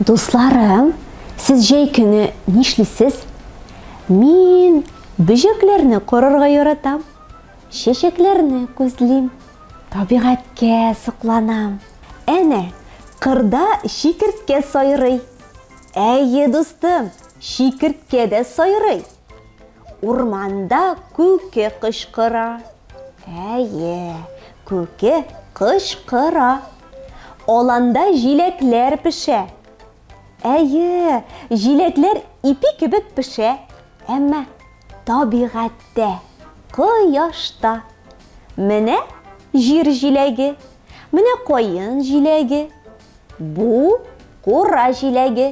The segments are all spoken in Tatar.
Дусларым, сез җәй көне нишлисез? Мин бөҗәкләрне карарга яратам, чәчәкләрне күзлим, табигатькә сокланам. Әнә, кырда чикерткә сайрый. Әйе, дустым, чикерткә дә сайрый. Урманда күке кычкыра. Әйе, күке кычкыра. Аланда җиләкләр пешә. Әйе, җиләкләр ипи кебек пешә, әмма табигатьтә, кояшта. Менә җир җиләге, менә каен җиләге. Бу кура җиләге.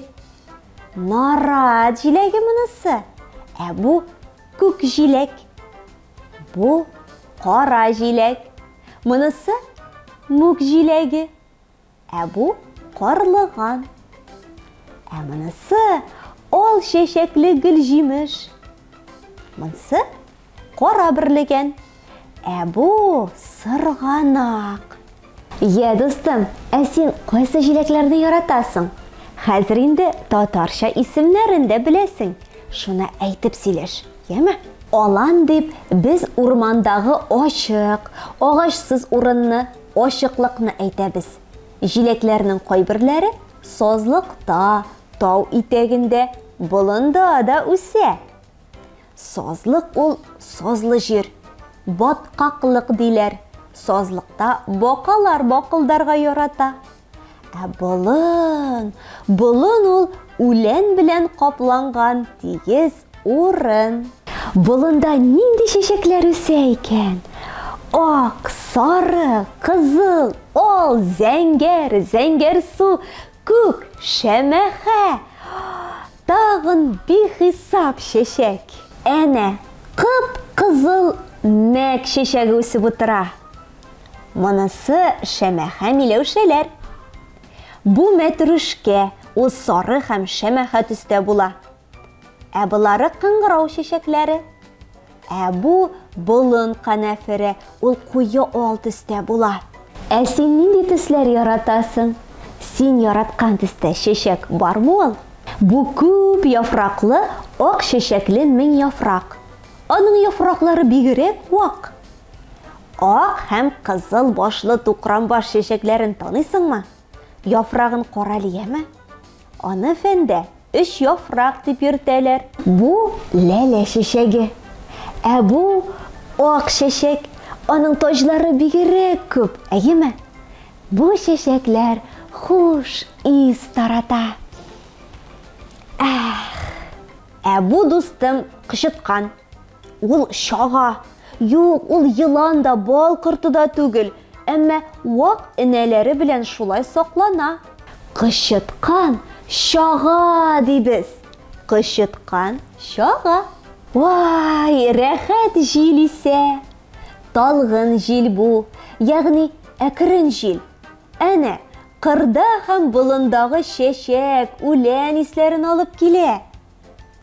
Нарат җиләге монысы. Ә бу күк җиләк. Бу кара җиләк. Монысы мүк җиләге. Ә бу карлыган. Ә монысы ал чәчәкле гөлҗимеш. Монысы кара бөрлегән. Ә бу сырганак. Йә, дустым, ә син кайсы җиләкләрне яратасың? Хәзер инде татарча исемнәрен дә беләсең. Шуны әйтеп сөйләш, яме? Алан дип без урмандагы ачык, агачсыз урынны, ачыклыкны әйтәбез. Җиләкләрнең кайберләре сазлыкта, тау итәгендә, болында да үсә. Сазлык ул сазлы җир. Баткаклык диләр. Сазлыкта бакалар бакылдарга ярата. Ә болын, болын ул үлән белән капланган тигез урын. Болында нинди чәчәкләр үсә икән? Ак, сары, кызыл, ал, зәңгәр, зәңгәрсу, күк, шәмәхә. Тагын бихисап чәчәк. Әнә, кып-кызыл мәк чәчәге үсеп утыра. Монысы шәмәхә миләүшәләр. Бу мәтрүшкә, ул сары һәм шәмәхә төстә була. Ә болары кыңгырау чәчәкләре. Ә бу болын канәфере, ул куе ал төстә була. Ә син нинди төсләр яратасың? Син яраткан төстә чәчәк бармы ул? Бу күп яфраклы ак чәчәкле меңьяфрак. Аның яфраклары бигрәк вак. Ак һәм кызыл башлы тукранбаш чәчәкләрен таныйсыңмы? Яфрагын кара әле, яме? Аны фәндә өч яфрак дип йөртәләр. Бу ләлә чәчәге. Ә бу ак чәчәк. Аның таҗлары бигрәк күп, әйеме? Бу чәчәкләр хуш ис тарата. Әх! Ә бу дустым кычыткан. Ул чага. Юк, ул елан да, бал корты да түгел, әмма вак энәләре белән шулай саклана. Кычыткан чага дибез. Кычыткан чага. Вай, рәхәт җил исә. Талгын җил бу, ягъни әкрен җил. Әнә, кырда һәм болындагы чәчәк, үлән исләрен алып килә.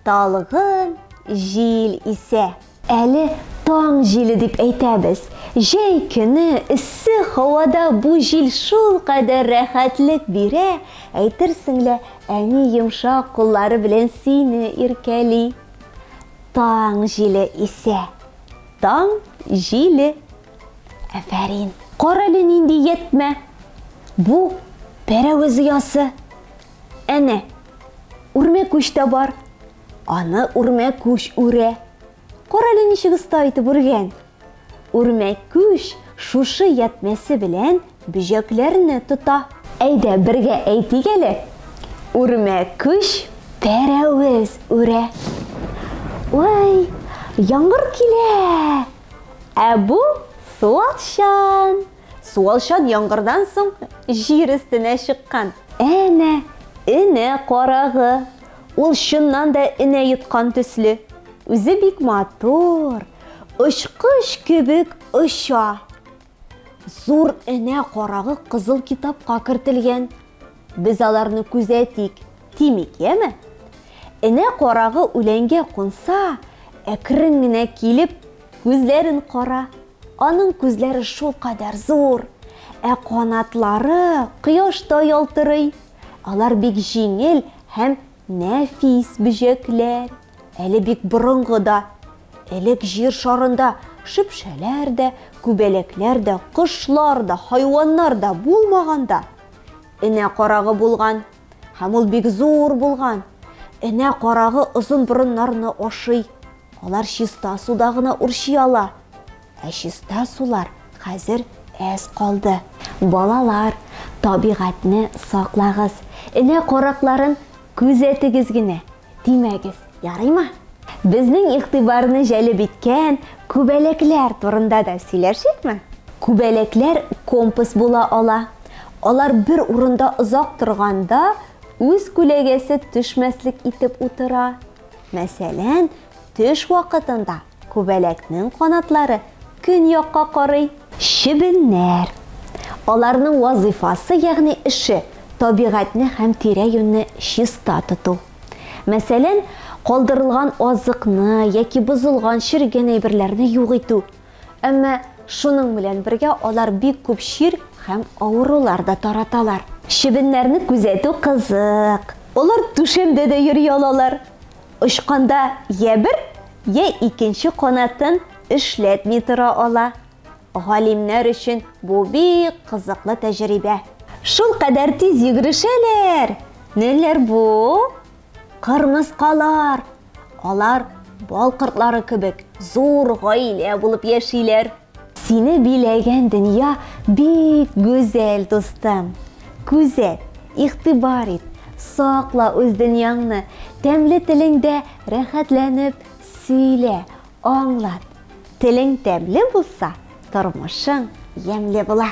Талгын җил исә. Әле таң җиле дип әйтәбез. Җәй көне эссе һавада бу җил шулкадәр рәхәтлек бирә, әйтерсең лә, әни йомшак куллары белән сине иркәли. Таң җиле исә. Таң җиле. Афәрин. Карале нинди ятьмә. Бу пәрәвез оясы. Әнә, үрмәкүч тә бар. Аны үрмәкүч үрә. Карале ничек оста итеп үргән. Үрмәкүч шушы ятьмәсе белән бөҗәкләрне тота. Әйдә, бергә әйтик әле. Үрмәкүч пәрәвез үрә. Ой, яңгыр килә! Ә бу суалчан. Суалчан яңгырдан соң җир өстенә чыккан. Әнә, энә карагы. Ул чыннан да энә йоткан төсле. Үзе бик матур, очкыч кебек оча. Зур энә карагы кызыл китапка кертелгән. Без аларны күзәтик, тимик, яме? Энә карагы үләнгә кунса, әкрен генә килеп, күзләрен кара. Аның күзләре шулкадәр зур, ә канатлары кояшта ялтырый. Алар бик җиңел һәм нәфис бөҗәкләр. Әле бик борынгы да. Элек җир шарында шөпшәләр дә, күбәләкләр дә, кошлар да, хайваннар да булмаганда, энә карагы булган. Һәм ул бик зур булган. Энә карагы озын борыннарны ашый. Алар чиста суда гына үрчи ала. Ә чиста сулар хәзер әз калды. Балалар, табигатьне саклагыз. Энә каракларын күзәтегез генә. Тимәгез, ярыймы? Безнең игътибарны җәлеп иткән күбәләкләр турында да сөйләшикме? Күбәләкләр компас була ала. Алар бер урында озак торганда үз күләгәсе төшмәслек итеп утыра. Мәсәлән, төш вакытында күбәләкнең канатлары көньякка карый. Чебеннәр. Аларның вазыйфасы, ягъни эше, табигатьне һәм тирә-юньне чиста тоту. Мәсәлән, калдырылган азыкны яки бозылган, черегән әйберләрне юк итү. Әмма шуның белән бергә алар бик күп чир һәм авырулар да тараталар. Чебеннәрне күзәтү кызык. Алар түшәмдә дә йөри алалар. Очканда йә бер, йә икенче канатын эшләтми тора ала. Галимнәр өчен бу бик кызыклы тәҗрибә. Шулкадәр тиз йөгерешәләр! Ниләр бу? Кырмыскалар! Алар бал кортлары кебек зур гаилә булып яшиләр. Сине биләгән дөнья бик гүзәл, дустым. Күзәт, игътибар ит, сакла үз дөньяңны, тәмле телеңдә рәхәтләнеп сөйлә, аңлат. Телең тәмле булса, тормышың ямьле була.